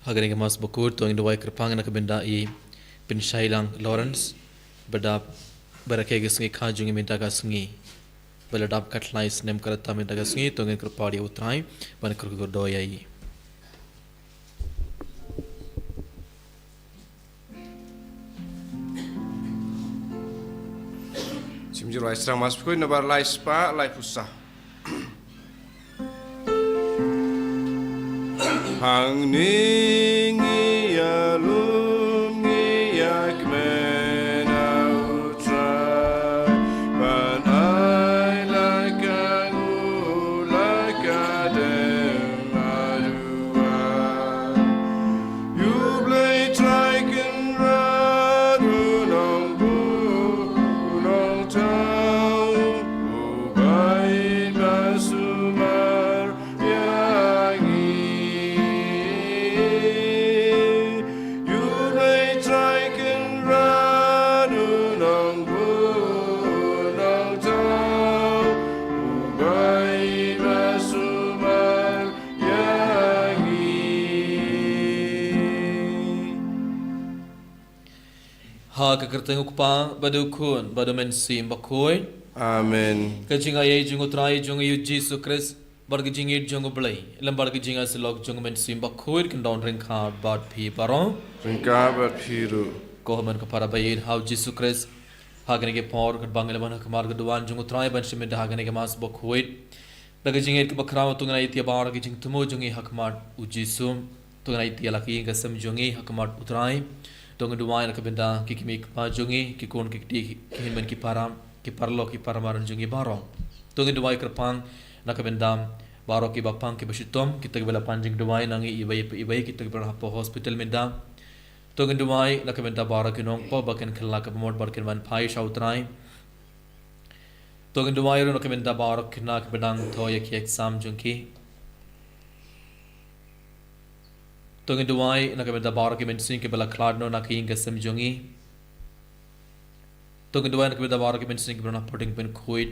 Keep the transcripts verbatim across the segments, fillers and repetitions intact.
Ha kane ka Mass Bakhuid to ngin duwai kyrpang na ka bynta i Pynshailang Lawrence, ba dap, ba rakhe ka sngi kha jong i mynta ka sngi, ba la dap khatlai snem ka rta mynta ka sngi. To ngin kyrpad ïa U Trai ban kyrkhu kyrdoh ïa i. Shim ju ruh ïa sdang Mass Bakhuid nambar lai spah laiphew saw. Hangne ngi ïalum ngi ïakmen ha U Trai, ban ai la ka nguh la ka dem haduh. Ïa U Blei Trai Kynrad u nongbuh u nongthaw, u bai ba sumar ïa ngi. Ïa U Blei Trai Kynrad u nongbuh u nongthaw, u bai ba sumar ïa ngi. Ha ka kyrteng U Kpa, bad U Khun, bad U Mynsiem Bakhuid. Amen. Ka jingaiei jong U Trai jong ngi U Jisu Khrist, bad ka jingïeit jong U Blei, lem bad ka jingïasyllok jong U Mynsiem Bakhuid, kin don ryngkat bad phi baroh. Ryngkat bad phi ruh. Ko hynmen ko para baieit ha U Jisu Khrist, ha kane ka por katba ngi la wan ha khmat ka duwan jong U Trai ban shim bynta ha kane ka Mass Bakhuid, da ka jingïeit kaba khraw to ngin ai ïa baroh ki jingthmu jong ngi ha khmat U Jisu. To ngin ai ïa la ka ïing ka sem jong ngi ha khmat U Trai. To ngin duwai na ka bynta ki kmie ki kpa jong ngi, ki khun ki kti, ki hynmen ki para, ki paralok ki para madan jong ngi baroh. To ngin duwai kyrpang na ka bynta baroh kiba pang kiba shitom, kita kiba la pan jingduwai na ngi iwei pa iwei, kita kiba don hapoh hospital mynta. To ngin duwai na ka bynta baroh ki nongpop ba kin kylla kaba mut bad kin wan phai sha U Trai. To ngin duwai ruh na ka bynta baroh ki khynnah kiba dang thoh ïa ki exam jong ki. To ngin duwai na ka bynta baroh ki mynsiem kiba la khlad noh na ka ïing ka sem jong ngi. To ngin duwai na ka bynta baroh ki mynsiem kiba don hapoh diengpynkhuid.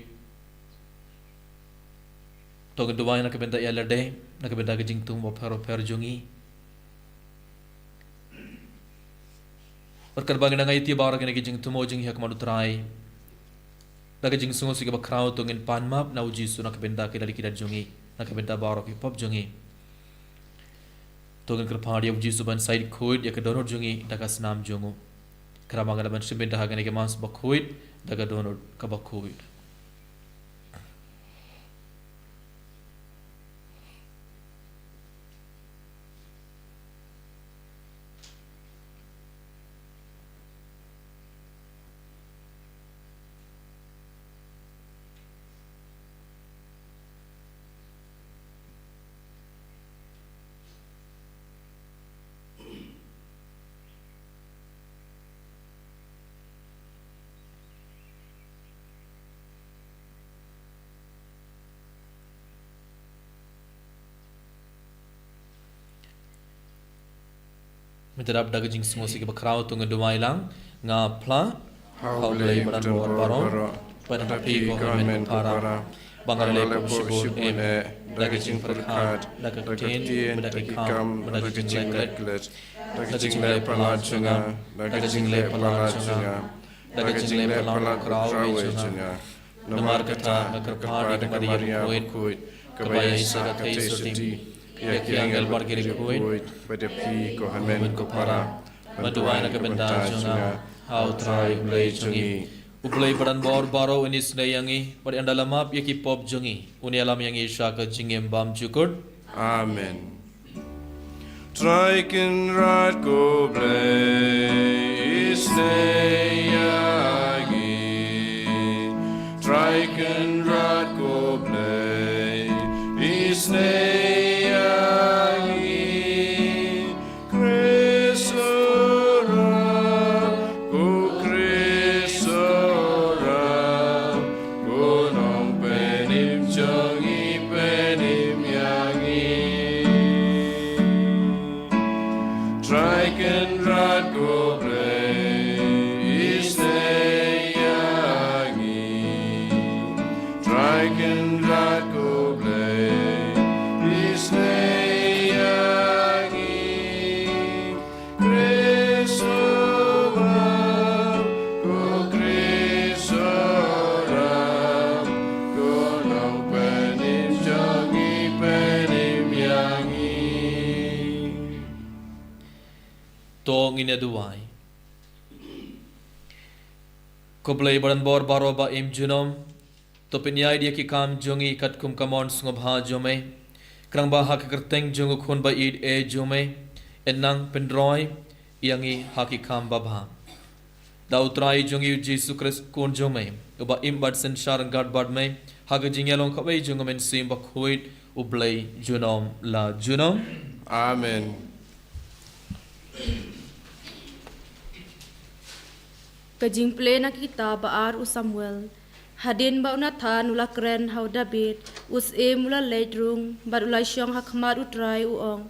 To ngin duwai na ka bynta ïa lade, na ka bynta ka jingthmu bapher bapher jong ngi. Bad katba ngi nang ai ïa baroh kine ki jingthmu jong ngi ha khmat U Trai, da ka jingsngewsih kaba khraw to ngin pan map na U Jisu na ka bynta ki lad ki lad jong ngi, na ka bynta baroh ki pop jong ngi. To ngin kyrpad ïa U Jisu ban said khuid ïa ka dohnud jong ngi da ka snam jong u. Kyrpad ma nga la ban shim bynta ha kane ka Mass Bakhuid da ka dohnud kaba khuid. Mynta dap da ka jingsngewsih kaba khraw to ngin duwai lang. Nga phla ha U Blei Badonbor baroh, bad ha phi ko hynmen ko para, ba nga la leh pop shibun eh, da ka jingpyrkhat, da ka ktien, bad da ki kam, bad da ka jingleh klet, da ka jingleh palat jong nga, da ka jingleh palat jong nga, da ka jingleh palat khraw jong nga. Namar kata nga kyrpad ïa ka Maria bakhuid, kaba ïa sa ka thei syrti, ïa ki angel bad ki riewkhuid, bad ïa phi ko hynmen ko para, ban duwai na ka bynta jong nga ha U Trai U Blei jong ngi. U Blei Badonbor baroh un isynei ïa ngi, bad ynda la map ïa ki pop jong ngi, un ïalam ïa ngi sha ka jingim bymjukut. Amen. Trai Kynrad ko Blei, isynei ïa ngi. Trai Kynrad ko Blei, isynei ïa ngi. Khrist u rah, ko Khrist u rah, ko Nongpynim jong ngi, pynim ïa ngi. Trai Kynrad ko Blei, isynei ïa ngi. Trai Kynrad ko Blei, isynei ïa ngi. To ngin ïa duwai. Ko Blei ba don bor baroh ba im junom, to pynïaid ïa ki kam jong ngi katkum ka mon sngewbha jong me. Khnang ba ha ka kyrteng jong u Khun ba ïeit eh jong me, yn nang pynroi ïa ngi ha ki kam babha. Da U Trai jong ngi U Jisu Khrist Khun jong me, uba im bad synshar ryngkat bad me ha ka jingïalong kawei jong U Mynsiem Bakhuid, U Blei junom la junom. Amen. Ka jingpule na ka kitab ba ar u Samuel. Hadien ba u Nathan u la kren ha u Dabid, u syiem u la leit rung bad u la shong ha khmat U Trai, u ong: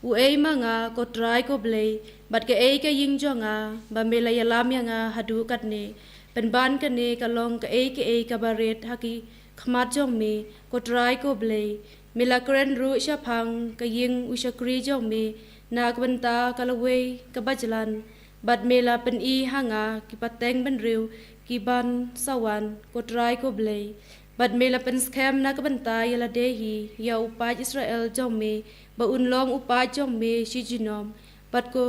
Uei ma nga, ko Trai ko Blei, bad kaei ka ïing jong nga, ba me la ïalam ïa nga haduh katne? Pynban kane ka long kaei kaei kaba rit ha ki khmat jong me, ko Trai ko Blei. Me la kren ruh shaphang ka ïing u shakri jong me na ka bynta ka lawei kaba jlan, bad me la pyni ha nga ki pateng bynriew kiban sa wan, ko Trai ko Blei. Bad me la pynskhem na ka bynta ïa lade hi ïa u paid Israel jong me, ba un long u paid jong me shi junom. Bad ko,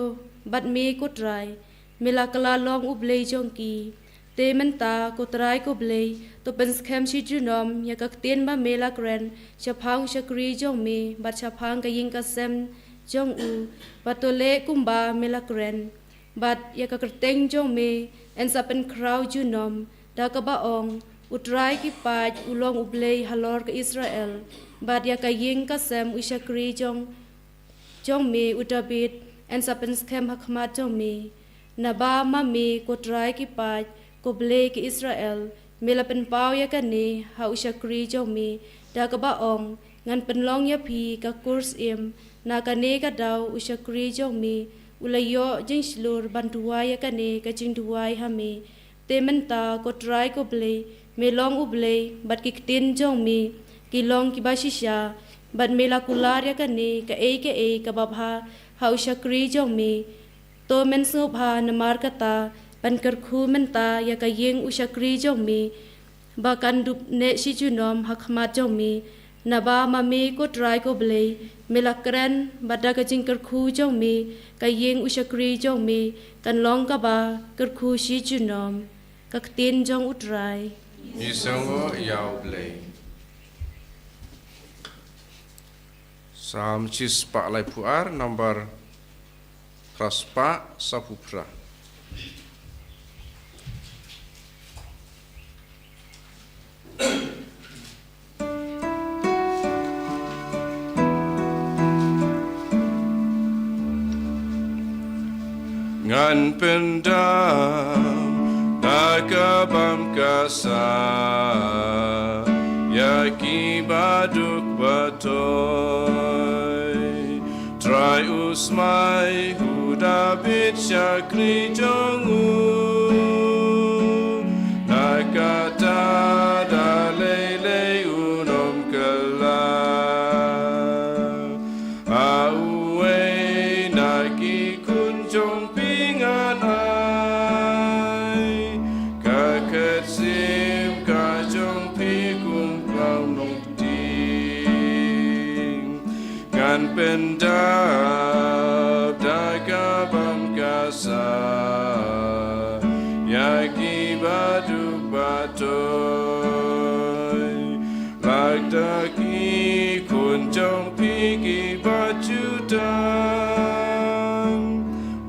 bad me, ko Trai, me la kylla long U Blei jong ki. Te mynta, ko Trai ko Blei, to pynskhem shi junom ïa ka ktien ba me la kren shaphang u shakri jong me bad shaphang ka ïing ka sem jong u, bad to leh kumba me la kren. Bad ïa ka kyrteng jong me yn sa pynkhraw junom, da kaba ong: U Trai ki paid u long U Blei halor ka Israel. Bad ïa ka ïing ka sem u shakri jong jong me u Dabid yn sa pynskhem ha khmat jong me. Naba ma me, ko Trai ki paid, ko Blei ki Israel, me la pynpaw ïa kane ha u shakri jong me, da kaba ong: Ngan pynlong ïa phi ka kur syiem. Na kane ka daw u shakri jong me u la ïoh jingshlur ban duwai ïa kane ka jingduwai ha me. Te mynta, ko Trai ko Blei, me long U Blei, bad ki ktien jong me ki long kiba shisha, bad me la kular ïa kane kaei kaei kaba bha ha u shakri jong me. To men sngewbha namar kata, ban kyrkhu mynta ïa ka ïing u shakri jong me, ba kan dup neh shi junom ha khmat jong me. Naba ma me, ko Trai ko Blei, me la kren, bad da ka jingkyrkhu jong me ka ïing u shakri jong me kan long kaba kyrkhu shi junom. Ka ktien jong U Trai. Ngi sngewnguh ïa U Blei. Salm shispah laiphew ar, nambar phra spah saphew phra. Ngan pyndap da ka bam ka sah ïa ki baduk batoi. Trai u smai u Dabid shakri jong u, na kata da lei lei un ym kylla. A uwei na ki khun jong phi ngan ai ka khet sim ka jong phi kum ka u nong ting. Ngan pyndap da ka bam ka sah ïa ki baduk batoi. Lada ki khun jong phi ki ba jutang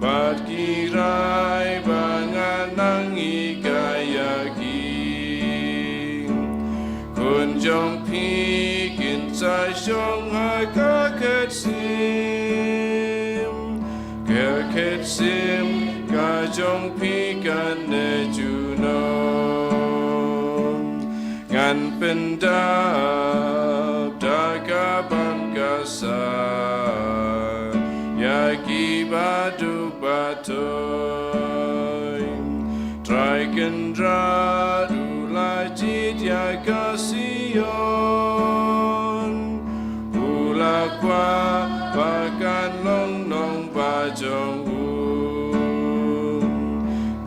bad ki rai ba ngan nang hikai ïa ki, khun jong phi kin sa shong ha ka khet sim, ka khet sim ka jong phi kan neh junom. Ngan pyndap da ka bam ka sah ïa ki baduk batoi. Trai Kynrad u la jied ïa ka Sion, u la kwah ba kan long nongbah jong u.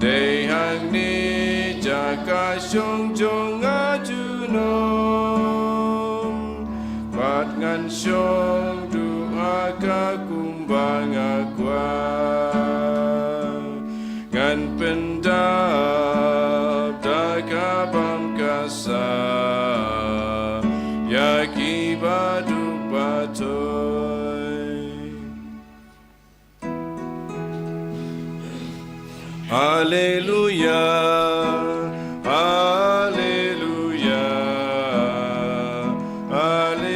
Dei hangne jaka shong jong nga junom, bad ngan shong duh ha ka kumba nga kwah. Alleluia, alleluia, alleluia.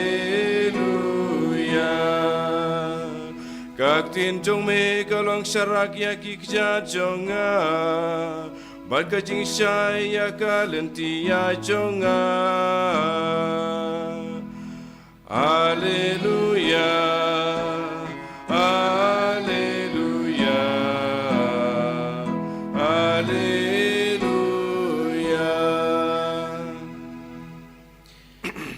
Ka ktien jong me ka long sharak ïa ki kjat jong nga, bad ka jingshai ïa ka lynti jong nga. Alleluia, alleluia, alleluia.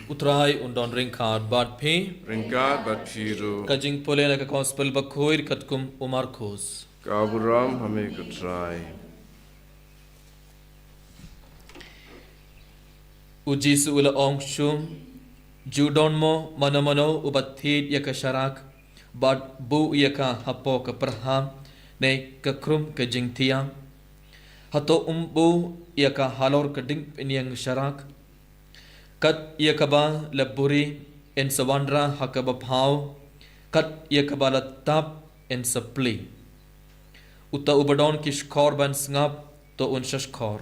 U Trai un don ryngkat bad phi. Ryngkat bad phi ruh. Ka jingpule na ka Gospel bakhuid katkum u Markus. Ka burom ha me ko Trai. U Jisu u la ong shuh, ju don mo mano mano uba thied ïa ka sharak, bad buh ïa ka hapoh ka pyrthei, ne ka khrum ka jingthiah? Hato um buh ïa ka halor ka diengphniang sharak? Kat ïa kaba la buri yn sa wanrah ha kaba phaw, kat ïa kaba la tap yn sa plie. Uta uba don ki shkor ban sngap, to un sa shkor.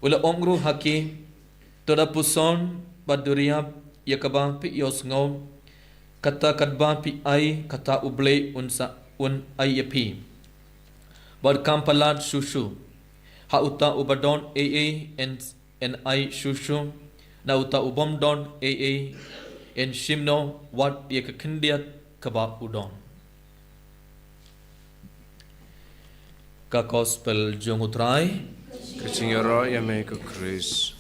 U la ong ruh ha ki, to da puson bad duriap ïa kaba phi ïohsngew, kata katba phi ai, kata U Blei un sa un ai ïa phi. Bad kam palat shuh shuh, ha uta uba don ei ei yn yn ai shuh shuh, na uta u bym don ei ei yn shim noh wat ïa ka khyndiat kaba u don. Ka Gospel jong U Trai. Ka jingïaroh ïa me ko Khrist.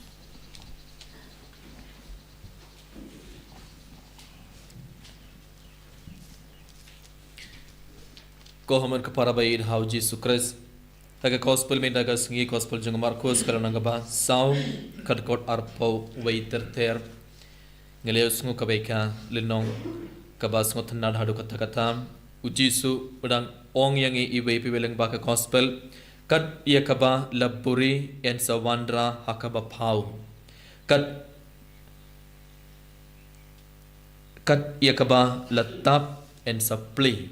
Ko hynmen ko para ba ïeit ha U Jisu Khrist. Ha ka Gospel mynta ka sngi, Gospel jong u Markus, ka lynnong kaba saw, ka dkhot arphew wei ter ter. Ngi la ïohsngew kawei ka lynnong kaba sngewtynnad haduh katta katta. U Jisu u dang ong ïa ngi iwei pa iwei lyngba ka Gospel, kat ïa kaba la buri yn sa wanrah ha kaba phaw. Kat kat ïa kaba la tap yn sa plie.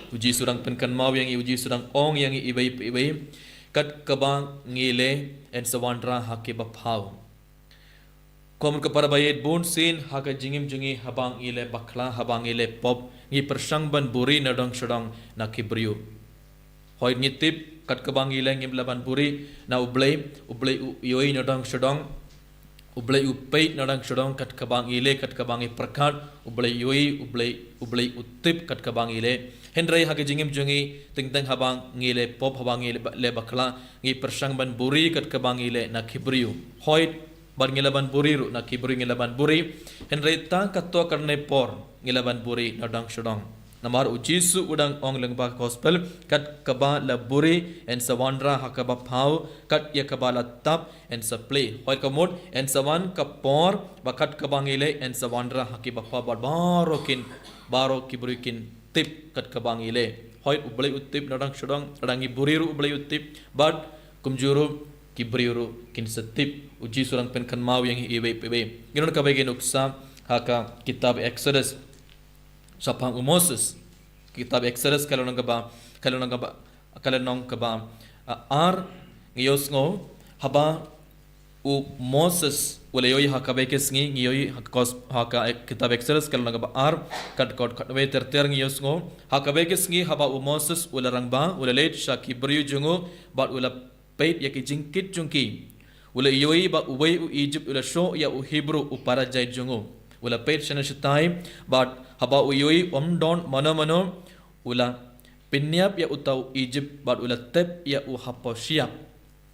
U Jisu dang pynkynmaw ïa ngi, U Jisu dang ong ïa ngi iwei pa iwei, kat kaba ngi leh yn sa wanrah ha kaba phaw. Ko hynmen ko para ba ïeit, bunsien ha ka jingim jong ngi haba ngi leh bakla, haba ngi leh pop, ngi pyrshang ban buri nadong shadong na ki briew. Hooid ngi tip, kat kaba ngi leh ngim lah ban buri na U Blei, U Blei u ïohi nadong shadong, U Blei u peit nadong shadong, kat kaba ngi leh, kat kaba ngi pyrkhat, U Blei u ïohi, U Blei, U Blei u tip kat kaba ngi leh. Hynrei ha ka jingim jong ngi, teng teng haba ngi leh pop, haba ngi leh ba-, leh bakla, ngi pyrshang ban buri kat kaba ngi leh na ki briew. Hooid, bad ngi lah ban buri ruh na ki briew, ngi lah ban buri. Hynrei tang katto katne por ngi lah ban buri nadong shadong. Namar U Jisu u dang ong lyngba ka Gospel, kat kaba la buri yn sa wanrah ha kaba phaw, kat ïa kaba la tap yn sa plie. Hooid ka mut, yn sa wan ka por ba kat kaba ngi leh yn sa wanrah ha kaba phaw, bad baroh kin, baroh ki briew kin tip kat kaba ngi leh. Hooid U Blei u tip nadong shadong, lada ngi buri ruh U Blei u tip, bad kumjuh ruh ki briew ruh kin sa tip. U Jisu u dang pynkynmaw ïa ngi iwei pa iwei. Ngin don kawei ka nuksa ha ka kitab Exodus shaphang u Moses. Kitab Exodus ka lynnong kaba, ka lynnong kaba, ka lynnong kaba, ah, ar, ngi ïohsngew, haba u Moses u la ïohi ha kawei ka sngi, ngi ïohi ha ka Gos-, ha ka Ek-, kitab Exodus ka lynnong kaba ar, ka dkhot khatwei ter ter, ngi ïohsngew. Ha kawei ka sngi haba u Moses u la rangbah, u la leit sha ki briew jong u, bad u la peit ïa ki jingkit jong ki. U la ïohi ba uwei u Ijipt u la shoh ïa u Hebru u para jait jong u. U la peit shane shatai, bad haba u ïohi ym don mano mano, u la pynïap ïa uta u Ijipt, bad u la tep ïa u hapoh shyiap.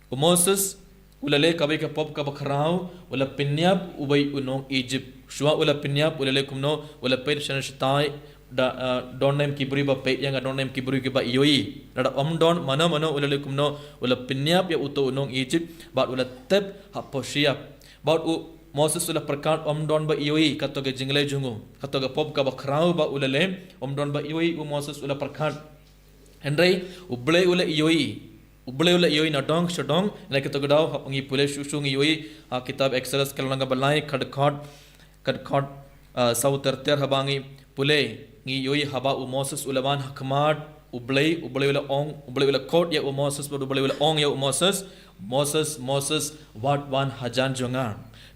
U Moses u la leh kawei ka pop kaba khraw, u la pynïap uwei u nong Ijipt. Shuwa u la pynïap, u la leh kumno? U la peit shane shatai, da, ah, don ne em ki briew ba peit ïa nga, don ne em ki briew kiba ïohi. Lada ym don mano mano, u la leh kumno? U la pynïap ïa uta u nong Ijipt, bad u la tep hapoh shyiap. Bad u Moses u la pyrkhat ym don ba ïohi, kato ka jingleh jong u, kato ka pop kaba khraw ba u la leh, ym don ba ïohi, u Moses u la pyrkhat. Hynrei U Blei u la ïohi. U Blei u la ïohi nadong shadong, na kito ki daw, haba ngi pule shuh shuh ngi ïohi ha kitab Exodus ka lynnong kaba lai, ka dkhot, ka dkhot, ah, saw ter ter, haba ngi pule, ngi ïohi haba u Moses u la wan ha khmat U Blei, U Blei u la ong, U Blei u la khot ïa u Moses, bad U Blei u la ong ïa u Moses, Moses, Moses, wat wan hajan jong nga.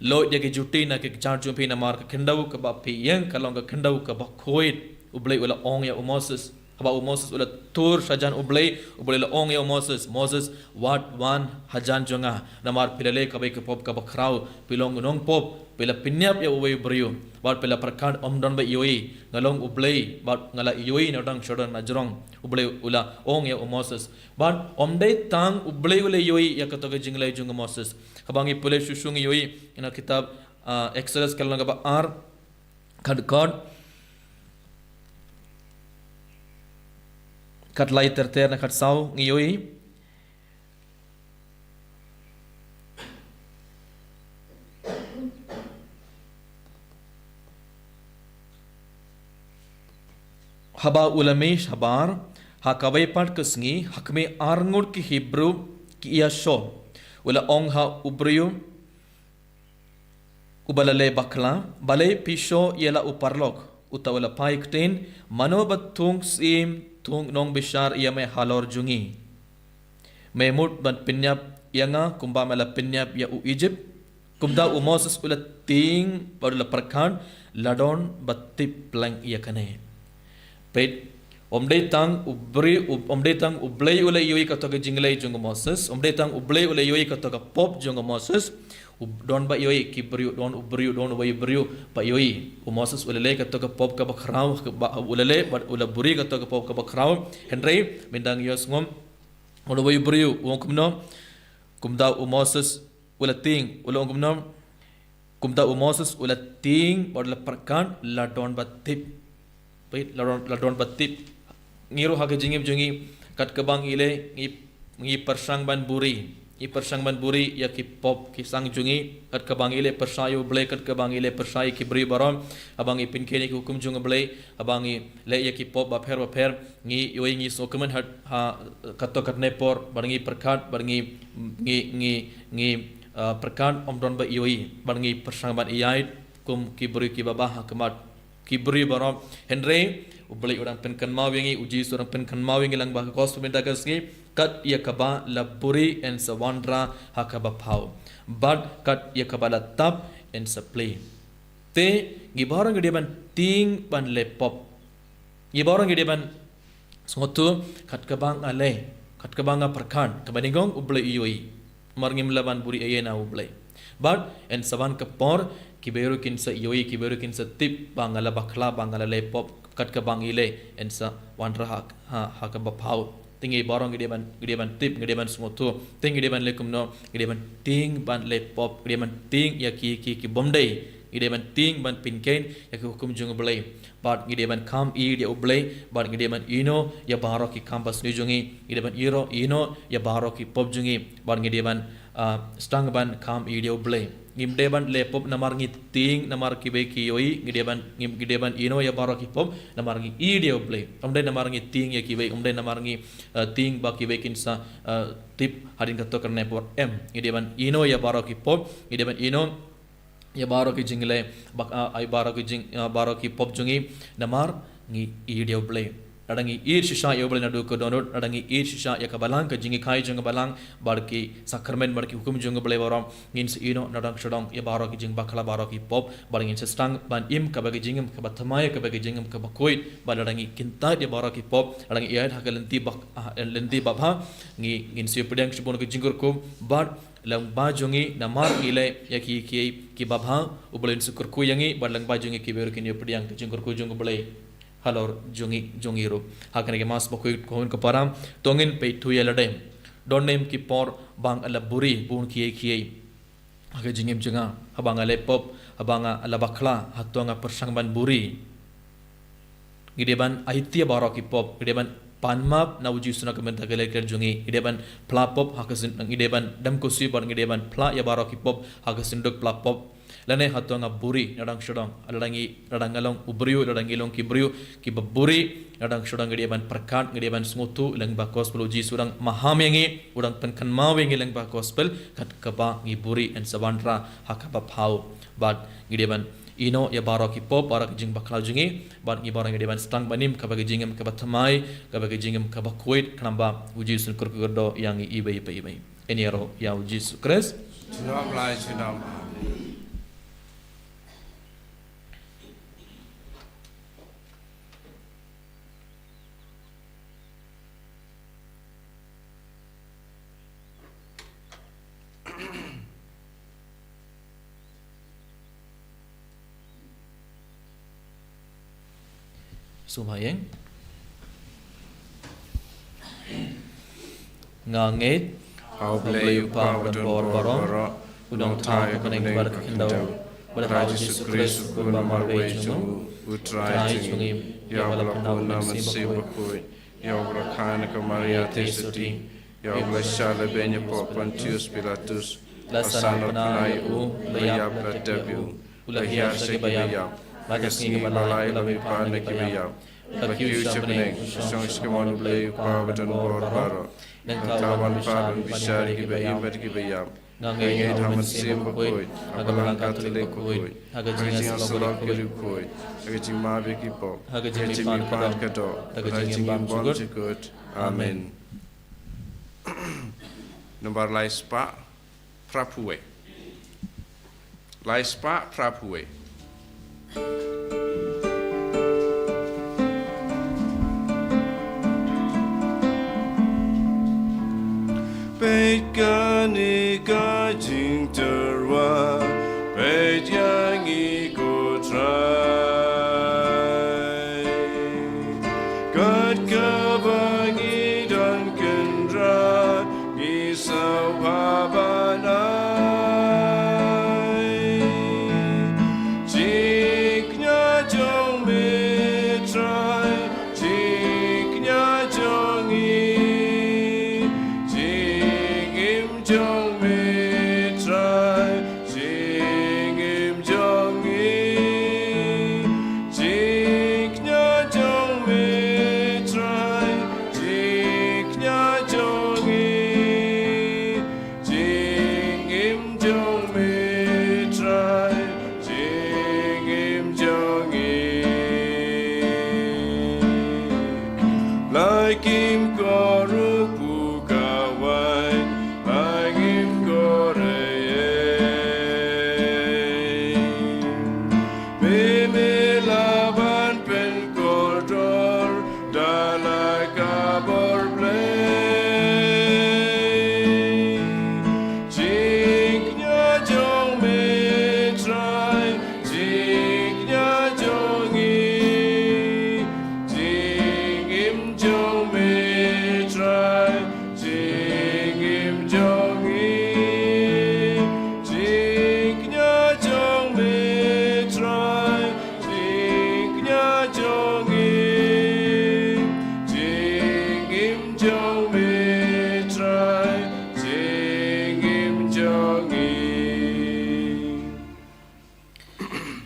Leit ïa ki juti na ki kjat jong phi namar ka khyndew kaba phi ïeng ka long ka khyndew kaba khuid. U Blei u la ong ïa u Moses. Haba u Moses u la tur shajan U Blei, U Blei u la ong ïa u Moses, Moses, wat wan hajan jong nga. Namar phi la leh kawei ka pop kaba khraw, phi long u nongpop, phi la pynïap ïa uwei u briew. Bad phi la pyrkhat ym don ba ïohi, nga long U Blei, bad nga la ïohi na dang sha dang na jrong. U Blei u la ong ïa u Moses. Bad ym dei tang U Blei u la ïohi ïa kato ka jingleh jong u Moses. Haba ngi pule shuh shuh ngi ïohi, ïa na kitab, ah, Exodus ka lynnong kaba ar, khat khat, khat lai ter ter na khat saw ngi ïohi. Haba u la mih shabar, ha kawei pat ka sngi, ha khmih arngut ki Hebru ki ïashoh. U la ong ha u briew uba la leh bakla, balei phi shoh ïa la u paralok? Uta u la phai ktien, mano ba thung syiem, thung nongbishar ïa me halor jong ngi? Me mut ban pynïap ïa nga kumba me la pynïap ïa u Egypt? Kumta u Moses u la tieng bad u la pyrkhat, la don ba tip pleng ïa kane. Peit, ym dei tang U Blei, ym dei tang U Blei u la ïohi kato ka jingleh jong u Moses, ym dei tang U Blei u la ïohi kato ka pop jong u Moses, u don ba ïohi ki briew, don u briew, don uwei u briew ba ïohi. U Moses u la leh kato ka pop kaba khraw, ba u la leh, bad u la buri kato ka pop kaba khraw. Hynrei, mynta ngi ïohsngew, uwei u briew, u ong kumno, kumta u Moses, u la tieng, u la ong kumno, kumta u Moses, u la tieng, bad u la pyrkhat, la don ba tip. Peit, la don, la don ba tip. Ngi ruh ha ka jingim jong ngi, kat kaba ngi leh, ngi, ngi pyrshang ban buri. Ngi pyrshang ban buri, ïa ki pop, ki sang jong ngi, kat kaba ngi leh pyrshah ïa U Blei, kat kaba ngi leh pyrshah ïa ki briew baroh, haba ngi pynkheiñ ïa ki hukum jong U Blei, haba ngi leh ïa ki pop bapher bapher, ngi ïohi ngi sngewkmen ha, ha, kato katne por, bad ngi pyrkhat, bad ngi, ngi, ngi, ngi, ah, pyrkhat, ym don ba ïohi, bad ngi pyrshang ban ïaid, kum ki briew kiba bah ha khmat ki briew baroh. Hynrei, U Blei u dang pynkynmaw ïa ngi, U Jisu u dang pynkynmaw ïa ngi lyngba ka gospel mynta ka sngi, kat ïa kaba la buri yn sa wanrah ha kaba phaw. Bad kat ïa kaba la tap yn sa plie. Te, ngi baroh ngi dei ban tieng ban leh pop. Ngi baroh ngi dei ban sngewthuh, kat kaba nga leh, kat kaba nga pyrkhat, kaba nyngkong U Blei u ïohi. Namar ngim lah ban buri ei ei na U Blei. Bad, yn sa wan ka por, kiba ruh kin sa ïohi, kiba ruh kin sa tip, ba nga la bakla, ba nga la leh pop, kat kaba ngi leh, yn sa wanrah ha, ha, ha kaba phaw. Te ngi baroh ngi dei ban, ngi dei ban tip, ngi dei ban sngewthuh, te ngi dei ban leh kumno, ngi dei ban tieng ban leh pop, ngi dei ban tieng ïa ki, ki, ki bym dei, ngi dei ban tieng ban pynkheiñ ïa ki hukum jong U Blei. Bad ngi dei ban kham ïeit ïa U Blei, bad ngi dei ban ïehnoh ïa baroh ki kam basniew jong ngi, ngi dei ban ïehnoh, ïehnoh ïa baroh ki pop jong ngi, bad ngi dei ban, ah, sdang ban kham ïeit ïa U Blei. Ngim dei ban leh pop namar ngi tieng, namar kiwei ki ïohi, ngi dei ban, ngi, ngi dei ban ïehnoh ïa baroh ki pop, namar ngi ïeit ïa U Blei. Ym dei namar ngi tieng ïa kiwei, ym dei namar ngi, ah, tieng ba kiwei kin sa, ah, tip hadien kato katne por, em. Ngi dei ban ïehnoh ïa baroh ki pop, ngi dei ban ïehnoh ïa baroh ki jingleh, bak, ah, ai baroh ki jing, ah, baroh ki pop jong ngi, namar ngi ïeit ïa U Blei. Lada ngi ïeit shisha ïa U Blei naduh ka dohnud, lada ngi ïeit shisha ïa ka balang, ka jingïakhun jong ka balang, bad ki sakramen, bad ki hukum jong U Blei baroh, ngin sa ïehnoh na dang sha dang ïa baroh ki jingbakla, baroh ki pop, bad ngin sa sdang ban im kaba ka jingim kaba thymmai, kaba ka jingim kaba khuid, bad lada ngi kyntait ïa baroh ki pop, lada ngi ïaid ha ka lynti bak, ah, lynti babha, ngi, ngin sa ïoh pdiang shibun ka jingkyrkhu, bad lyngba jong ngi namar ngi leh ïa ki, ki, kiba bha, U Blei un sa kyrkhu ïa ngi, bad lyngba jong ngi kiwei ruh kin ïoh pdiang ka jingkyrkhu jong U Blei halor jong ngi, jong ngi ruh. Ha kane ka Mass Bakhuid ka hun ka para, to ngin peit thuh ïa lade. Don ne em ki por ba nga la buri bun kiei kiei ha ka jingim jong nga, haba nga leh pop, haba nga la bakla, hato nga pyrshang ban buri? Ngi dei ban aiti ïa baroh ki pop, ngi dei ban pan map na U Jisu na ka bynta ka leh ka jong ngi, ngi dei ban phla pop ha ka syn, ngi dei ban dem khusi bad ngi dei ban phla ïa baroh ki pop ha ka synduk phla pop. Lane hato nga buri na dang sha dang, lada ngi, lada nga long u briew, lada ngi long ki briew kiba buri, na dang sha dang ngi dei ban pyrkhat, ngi dei ban sngewthuh lyngba gospel, U Jisu u dang maham ïa ngi, u dang pynkynmaw ïa ngi lyngba gospel, kat kaba ngi buri yn sa wanrah ha kaba phaw. Bad ngi dei ban ïehnoh ïa baroh ki pop, baroh ki jingbakla jong ngi, bad ngi baroh ngi dei ban sdang banim kaba ka jingim kaba thymmai, kaba ka jingim kaba khuid, khnang ba u Jisu un kyrkhu kyrdoh ïa ngi iwei pa iwei. Ïaroh ïa u Jisu Khrist. Junom lai junom. Amen. Sngewbha ïeng. Nga ngeit ha U Blei U Kpa badonbor baroh, U Nongthaw ha ka bneng bad ka khyndew, bad ha U Jisu Khrist U Khun ba marwei jong U Trai jong ngi, ïa uba la pynbna U Mynsiem Bakhuid, ïa uba la kha na ka Maria Theisotti, ïa uba la shah lehbeiñ hapoh Pontius Pilatus, la sah na ka bnai, ïa u la ïap, la tep ïa u, u la hiar sha kiba ïap, ha ka sngi kaba lai u la mihpat na kiba ïap, u la kiew sha bneng, u shong sha kamon U Blei U Kpa badonbor baroh. Nangta un wan pat ban bishar ïa kiba im bad kiba ïap. Nga ngeit ha U Mynsiem Bakhuid, ha ka Balang Katholik bakhuid, ha ka jingïasyllok barit khuid, ha ka jingmap ïa ki pop, ha ka jingmihpat ka doh, ha ka jingim bymjukut. Amen. Nambar lai spah phra phew wei. Lai spah phra phew wei. Peit kane ka jingtyrwa, peit ïa ngi ko Trai. Kat kaba ngi don kynrad, ngi sngewbha ban ai jingkñia jong me Trai, jingkñia jong ngi, jingim jong me Trai, jingim jong ngi, jingkñia jong me Trai, jingkñia jong ngi, jingim jong me Trai, jingim jong ngi. La kim ko ruh pyrkhat, la kim ko rei. Me, me lah ban pynkordor da la ka bor Blei. Jingkñia jong me Trai, jingkñia jong ngi, jingim jong me Trai, jingim jong ngi, jingkñia jong me Trai, jingkñia jong ngi, jingim jong me Trai, jingim jong ngi.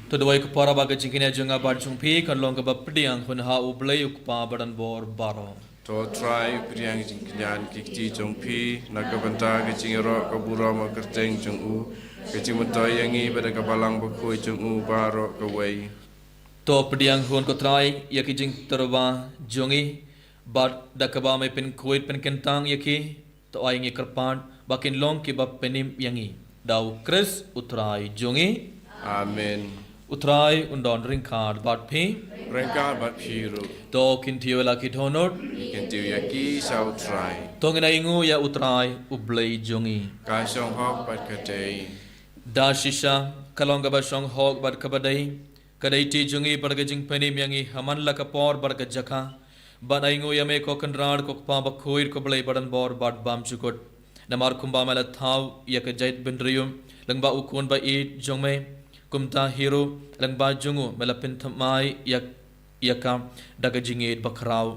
To duwai, ko para, ba ka jingkñia jong nga bad jong phi kan long kaba pdiang hun ha U Blei U Kpa badonbor baroh. To Trai, pdiang jingkñia ki kti jong phi na ka bynta ka jingïaroh ka burom ka kyrteng jong u, ka jingmyntoi ïa ngi bad ka Balang Bakhuid jong u baroh kawei. To pdiang hun, ko Trai, ïa ki jingtyrwa jong ngi, bad da kaba me pynkhuid pynkyntang ïa ki, to ai ngi kyrpad ba kin long kiba pynim ïa ngi. Da U Khrist U Trai jong ngi. Amen. U Trai un don ryngkat bad phi. Ryngkat bad phi ruh. To kyntiew la ki dohnud. Kyntiew ïa ki sha U Trai. To ngin ainguh ïa U Trai U Blei jong ngi. Ka shong hok bad ka dei. Da shisha ka long kaba shong hok bad kaba dei, ka dei ti jong ngi bad ka jingpynim ïa ngi ha man la ka por bad ka jaka, ban ainguh ïa me ko Kynrad, ko Kpa Bakhuid, ko Blei badonbor bad bymjukut. Namar kumba me la thaw ïa ka jaitbynriew lyngba U Khun ba ïeit jong me, kumta hi ruh lyngba jong u me la pynthymmai ïa, ïa ka da ka jingïeit bakhraw.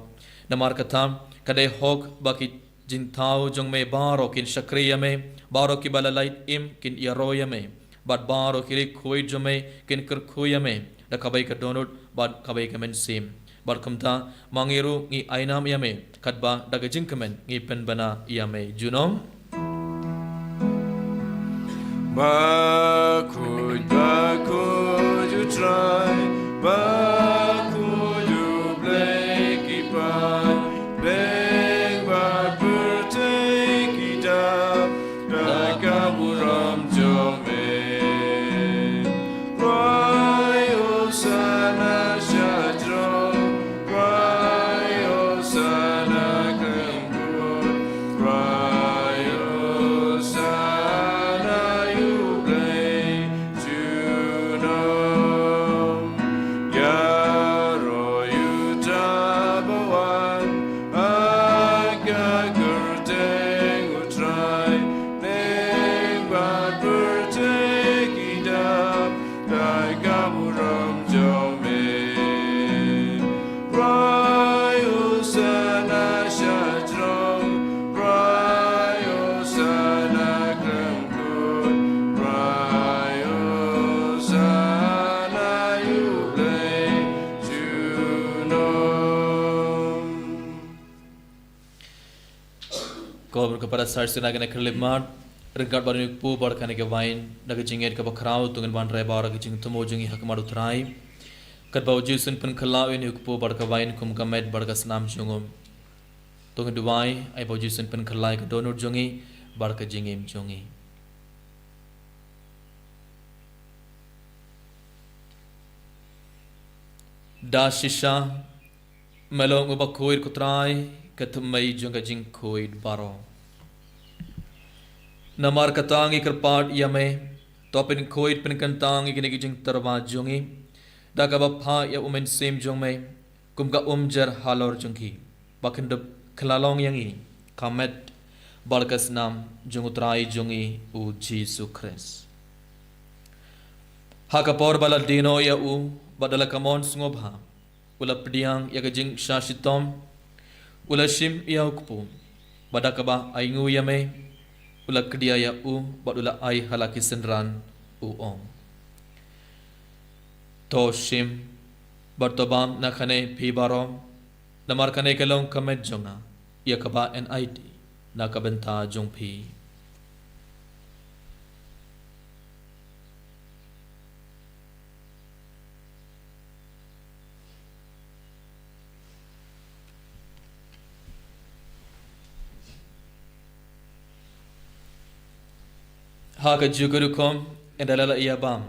Namar kata, ka dei hok ba ki jingthaw jong me baroh kin shakri ïa me, baroh kiba la lait im kin ïaroh ïa me, bad baroh ki riewkhuid jong me kin kyrkhu ïa me da kawei ka dohnud bad kawei ka mynsiem. Bad kumta ma ngi ruh ngi ai nam ïa me katba da ka jingkmen ngi pynbna ïa me junom. Bakhuid, bakhuid U Trai, ba khuid U Blei ki paid, bad pyrthei ki dap, da ka burom jong me. Trai, Hosanna sha jrong, trai, Hosanna khlem kut, trai, Hosanna ïa U Blei junom. Ïaroh ïa uta uba wan ha ka kyrteng U Trai, bad pyrthei ki dap da ka burom jong me. Trai, Hosanna sha jrong, trai, Hosanna khlem kut, trai, Hosanna ïa U Blei junom. Ko bor ka para sar sina kane kyrlip mat, ryngkat bad une U Kpu bad kane ka wain, da ka jingngeit kaba khraw, to ngin wan rai baroh ka jingthmu jong ngi ha khmat U Trai. Katba U Jisu un pynkylla ïa une U Kpu bad ka wain kum ka met bad ka snam jong u, to ngin duwai, ai ba U Jisu un pynkylla ïa ka dohnud jong ngi bad ka jingim jong ngi. Da shisha, me long uba khuid ko Trai, ka thymmei jong ka jingkhuid baroh. Namar kata ngi kyrpad ïa me, to pynkhuid pynkyntang ïa kine ki jingtyrwa jong ngi, da kaba phah ïa U Mynsiem jong me, kum ka umjer halor jong ki, ba kin da kylla long ïa ngi ka met bad ka snam jong U Trai jong ngi U Jisu Khrist. Ha ka por ba la die noh ïa u, bad da la ka mon sngewbha, u la pdiang ïa ka jingshah shitom, u la shim ïa U Kpu, bad da kaba ainguh ïa me, u la kdia ïa u, bad u la ai ha la ki synran, u ong: To shim, bad to bam na kane phi baroh, namar kane ka long ka met jong nga, ïa kaba yn aiti na ka bynta jong phi. Ha kajuh ka rukom, ynda la ïa bam,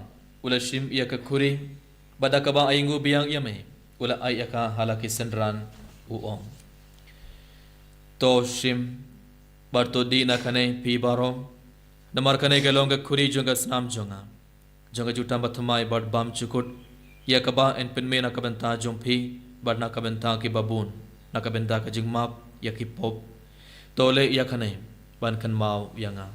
u la shim ïa ka khuri, bad da kaba ainguh biang ïa me, u la ai ïa ka ha la ki synran, u ong: To shim, bad to dih na kane phi baroh, namar kane ka long ka khuri jong ka snam jong nga, jong ka jutang bathymmai bad bymjukut, ïa kaba yn pynmih na ka bynta jong phi, bad na ka bynta ki babun, na ka bynta ka jingmap ïa ki pop. To leh ïa kane ban kynmaw ïa nga.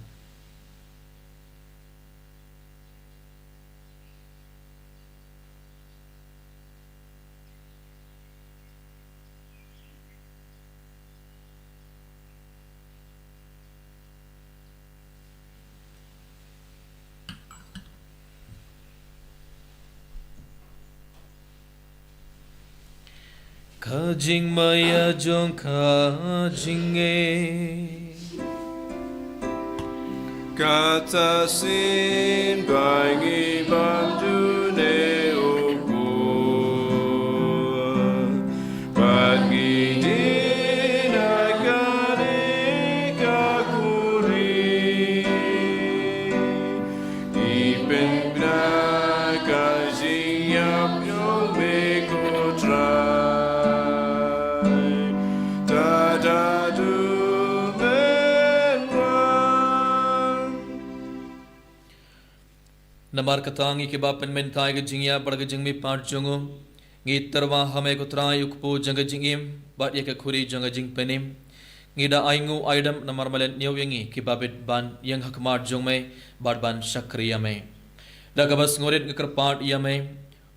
Ka jingmaïa jong ka jingngeit. Kata shisien ba ngi bam dune, O Kpu, bad ngi dih na kane ka khuri. Ngi pynbna ka jingïap jong me ko Trai, tad haduh men wan. Namar kata ngi kiba pynmynta ïa ka jingïap bad ka jingmihpat jong u, ngi tyrwa ha me ko Trai U Kpu jong ka jingim, bad ïa ka khuri jong ka jingpynim. Ngi da ainguh aidam namar me la ñiew ïa ngi kiba bit ban ïeng ha khmat jong me, bad ban shakri ïa me. Da kaba sngewrit ngi kyrpad ïa me,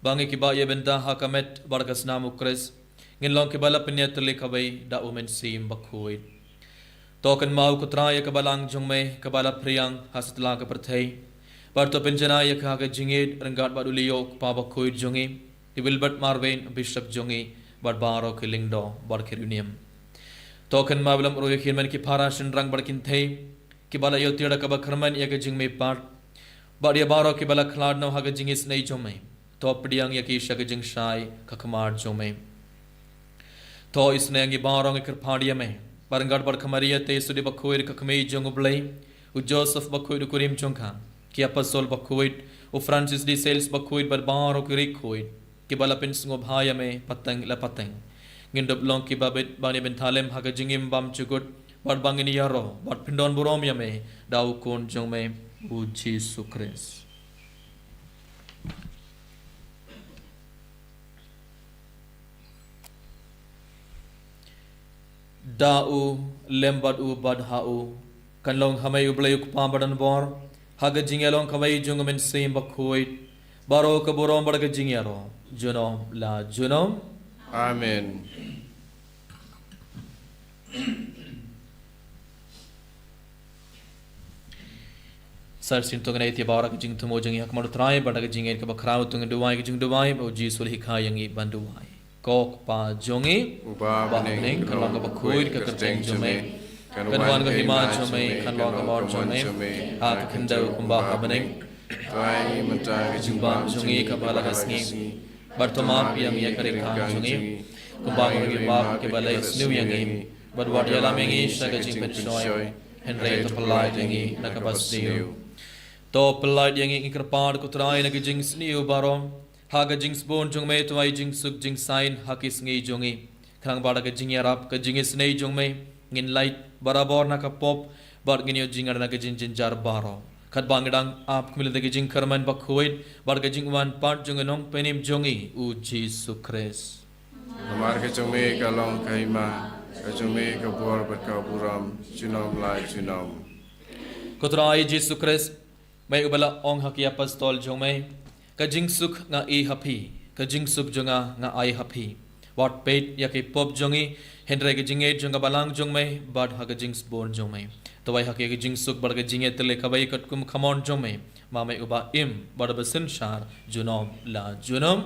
ba ngi kiba ïa bynta ha ka met bad ka snam U Khrist, ngin long kiba la pynïatylli kawei da U Mynsiem Bakhuid. To kynmaw ko Trai ïa ka balang jong me kaba la phriang ha satlak ka pyrthei, bad to pynjanai ïa ka ha ka jingïeit ryngkat bad u Leo u kpa bakhuid jong ngi, i Wilbert Marwein bishop jong ngi, bad baroh ki lyngdoh bad ki riewniam. To kynmaw ïa lade ruh ïa ki hynmen ki para shynrang bad kynthei kiba la ïoh tiar da kaba kyrmen ïa ka jingmihpat, bad ïa baroh kiba la khlad noh ha ka jingisynei jong me. To pdiang ïa ki sha ka jingshai ka khmat jong me. To isneng ïa baroh ngi kyrpad ïa me, bad ryngkat bad ka Maria te sudi bakhuid ka kmie jong U Blei, u Joseph bakhuid u kurim jong ka, ki apostol bakhuid, u Francis de Sales bakhuid bad baroh ki riewkhuid kiba la pynsngewbha ïa me pateng la pateng. Ngin dup long kiba bit ban ïa bynta lem ha ka jingim bymjukut, bad ba ngin ïaroh bad pyndonburom ïa me da u Khun jong me, u Jisu Khrist. Da u, lem bad u, bad ha u, kan long ha me U Blei U Kpa badonbor, ha ka jingïalong kawei jong U Mynsiem Bakhuid, baroh ka burom bad ka jingïaroh junom la junom. Amen. Sa shisien to ngin ïa ïa baroh ka jingthmu jong ngi ha khmat U Trai, bad da ka jingngeit kaba khraw to ngin duwai ka jingduwai ba U Jisu u la hikai ïa ngi ban duwai. Ko Kpa jong ngi uba ha bneng, kan long kaba khuid ka kyrteng jong me, kan wan ka hima jong me, kan long ka mor jong me ha ka khyndew kumba ha bneng. Trai mynta ka jingbam jong ngi kaba la ka sngi, bad to map ïa ngi ïa ka riewkam jong ngi, kumba ngi map kiba la ïasniew ïa ngi, bad wat ïalam ïa ngi sha ka jingpynshoi, hynrei to pyllait ïa ngi na kaba sniew. To pyllait ïa ngi, ngi kyrpad ko Trai, na ka jingsniew baroh, ha ka jingsbun jong me to ai jingsuk jingsain ha ki sngi jong ngi, khnang ba da ka jingïarap ka jingisynei jong me ngin lait barabor na ka pop, bad ngin ïoh jingïada na ka jingjynjar baroh, katba ngi dang ap khmih lynti ka jingkyrmen bakhuid bad ka jingwan pat jong u Nongpynim jong ngi, u Jisu Khrist. Namar ka jong me ka long ka hima, ka jong me ka bor bad ka burom junom la junom. Ko Trai Jisu Khrist, me uba la ong ha ki apostol jong me, ka jingsuk nga ai ha phi, ka jingsuk jong nga nga ai ha phi. Wat peit ïa ki pop jong ngi, hynrei ka jingngeit jong ka balang jong me bad ha ka jingsbun jong me. To ai ha ki ka jingsuk bad ka jingïatylli kaba ïeit katkum ka mon jong me, ma me uba im bad uba synshar junom la junom.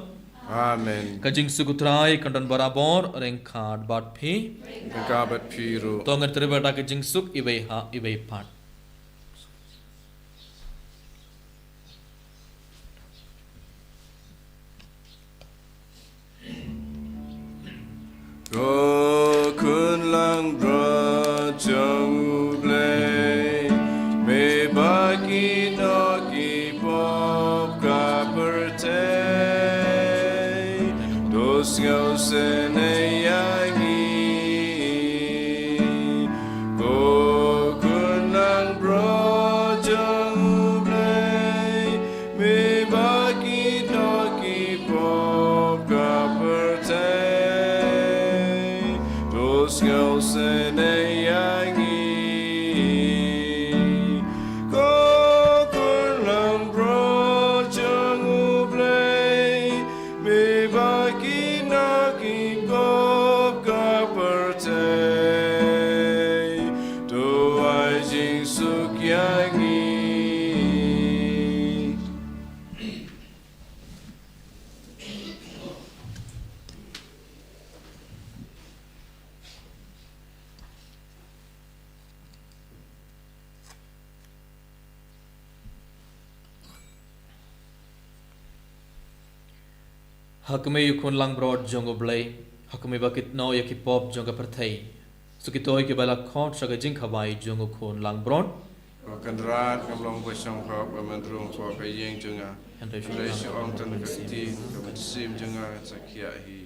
Amen. Ka jingsuk u Trai kan don barabor ryngkat bad phi. Ryngkat bad phi ruh. To ngin trei bad da ka jingsuk iwei ha iwei pat. Ko Khun langbrot jong U Blei, me ba ki nok ki pop ka pyrthei, to sngewsynei ïa ngi. Ko Khun langbrot jong U Blei, me ba ki nok ki pop ka pyrthei, to sngewsynei ïa ngi. Ko Khun langbrot jong U Blei, me ba ki nok ki pop ka pyrthei, to ai jingsuk ïa ngi. Ha khmih u Khun langbrot jong U Blei, ha khmih ba kit noh ïa ki pop jong ka pyrthei. Sa kito kiba la khot sha ka jingkhawai jong u Khun langbrot. Ko Kynrad, ngam long ba shong hok ba men rung hok ka ïing jong nga. Hynrei shu ong tang ka ktien, ka mynsiem jong nga sa khiah hi.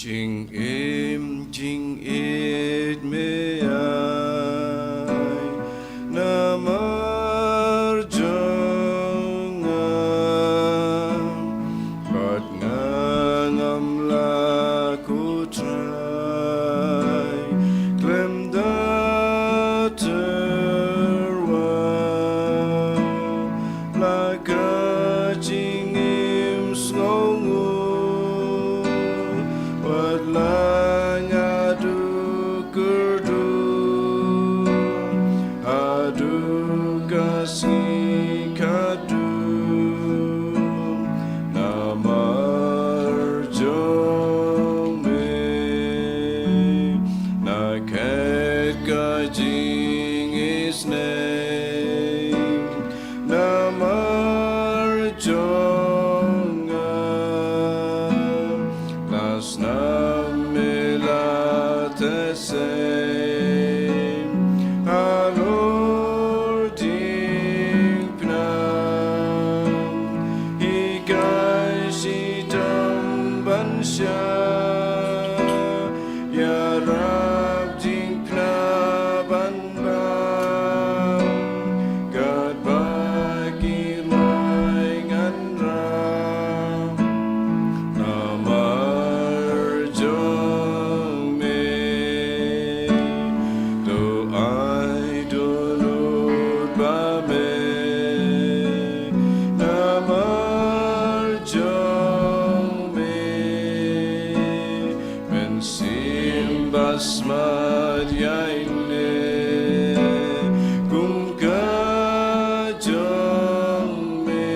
Jingim jingïeit me ai namar jong nga, bad nga ngam lah, ko Trai, khlem da tyrwa. La ka jingim sngewnguh, wat la nga duh kyrduh haduh ka sngi khatduh. Namar jong me, na khet ka jingisynei. Namar jong nga, la snam me la teh sei halor diengphna. Hikai shitom ban shah ïarap diengphna ban bam, katba ki lai ngan rah. Namar jong me, to ai dohnud ba me. Namar jong me, mynsiem ba smat ïa ine, kum ka jong me.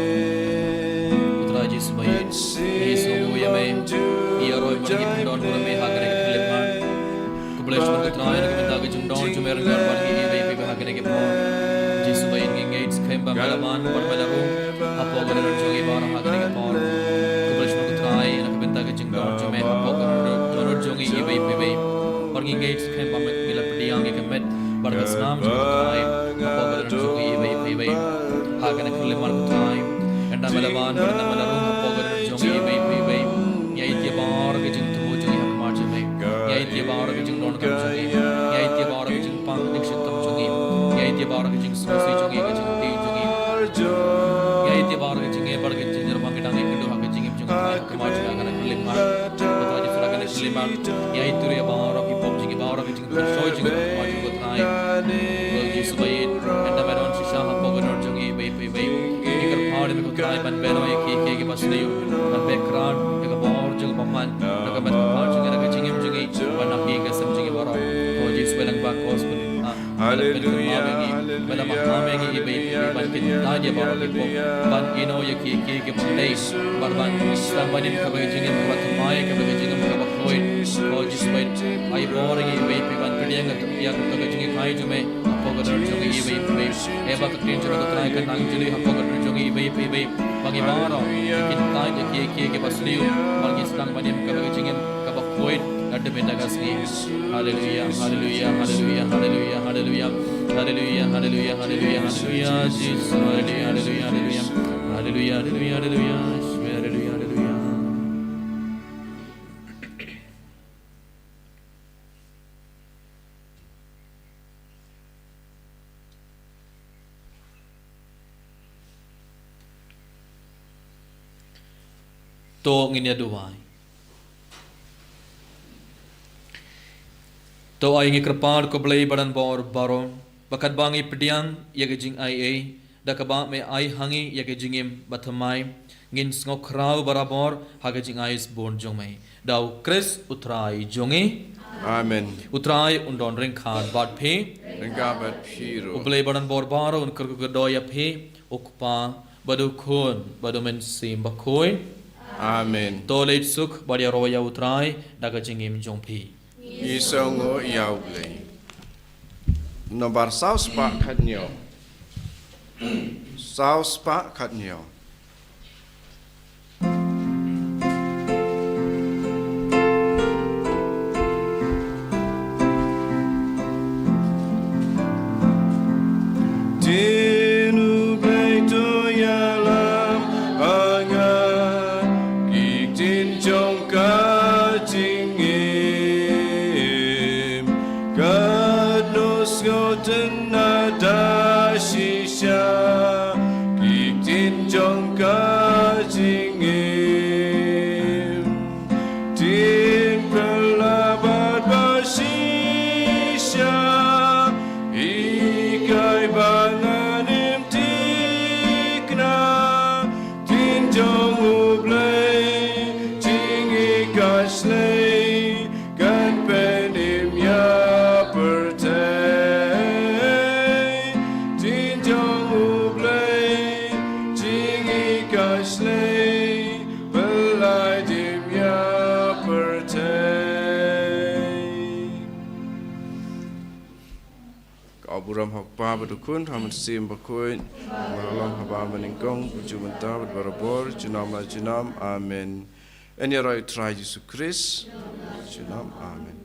Ko Trai Jisu ba ïeit, ngi sngewnguh ïa me, ngi ïaroh bad ngi pyndon bor ïa me ha kane ka khyllipmat. Khublei shibun ko Trai na ka bynta ka jingdon jong me ryngkat bad ngi iwei pa iwei ha kane ka por. Jisu ba ïeit, ngi ngeit skhem ba me la wan bad me la rung hapoh ka dohnud jong ngi baroh ha kane ka por. Khublei shibun ko Trai na ka bynta ka jingdon jong me hapoh ka dohnud jong ngi iwei pa iwei. Bad ngi ngeit skhem ba me, ngi la pdiang ïa ka met bad ka snam jong me ko Trai hapoh ka dohnud jong ngi iwei pa iwei ha kane ka khyllipmat ko Trai. Ynda me la wan bad ynda me la rung hapoh ka dohnud jong ngi iwei pa iwei, ngi ai ïa baroh ka jingthmu jong ngi ha khmat jong me. Ngi ai ïa baroh ka jingdonkam jong ngi. Ngi ai ïa baroh ka jingpang jingshitom jong ngi. Ngi ai ïa baroh ka jingsngewsih jong ngi, ka jingtieng jong ngi. Ngi ai ïa baroh ka jingeh bad ka jingïarap, ka dang ïakynduh ha ka jingim jong ngi ha khmat jong ngi ha kane ka khyllipmat. Ko Trai Jisu, ha kane ka khyllipmat ngi ai ïa baroh ki pop jong ngi, baroh ka jingpynshoi jong ngi ha khmat jong ko Trai. Ko Jisu ba ïeit, ynda me don shisha hapoh ka dohnud jong ngi iwei pa iwei, ngi kyrpad ïa me ko Trai ban beh noh ïa kiei kiei kiba sniew, ban beh krad ïa ka bor jong ka bymman na ka met ka phad jong ngi, na ka jingim jong ngi bad na ka ïing ka sem jong ngi baroh. Ko Jisu ba long ba kos ba lut. Haleluya, haleluya. Me la maham ïa ngi iwei pa iwei ban kyntait ïa baroh ki pop, ban ïehnoh ïa kiei kiei kiba ym dei, bad ban sdang ban im kaba ka jingim kaba thymmai, kaba ka jingim kaba khuid. Ko Jisu ba ïeit, ai bor ïa ngi iwei pa iwei ban pdiang ïa ka jinghikai jong me hapoh ka dohnud jong ngi iwei pa iwei. Ïa ba ka ktien jong me ko Trai kan nang jylliew hapoh ka dohnud jong ngi iwei pa iwei, ba ngi baroh ngi kyntait ïa kiei kiei kiba sniew, ba ngi sdang ban im kaba ka jingim kaba khuid naduh mynta ka sngi. Haleluya, haleluya, haleluya, haleluya, haleluya. Haleluya, haleluya, haleluya, haleluya, Jisu, haleluya, haleluya, haleluya. Haleluya, haleluya, haleluya, Jisu, haleluya, haleluya. To ngin ïa duwai. To ai ngi kyrpad ko Blei ba don bor baroh, ba katba ngi pdiang ïa ka jingaiei, da kaba me ai ha ngi ïa ka jingim ba thymmai, ngin sngew khraw barabor ha ka jingai sbun jong me. Da U Khrist U Trai jong ngi. Amen. U Trai un don ryngkat bad phi. Ryngkat bad phi ruh. U Blei ba don bor baroh un kyrkhu kyrdoh ïa phi, U Kpa, bad U Khun, bad U Mynsiem Bakhuid. Amen. To leit suk bad ïaroh ïa U Trai da ka jingim jong phi. Ngi sngewnguh ïa U Blei. Nombar saw spah khathynñiew. Saw spah khathynñiew. Ktien U Blei to ïalam ha nga, ki ktien jong ka jingim. Kpa bad u Khun, ha u Mynsiem Bakhuid, ba la long ha ba mynnyngkong, bad mynta bad barabor, junom la junom. Amen. Yn ïaroh ïa u Trai Jisu Khrist. Junom. Amen.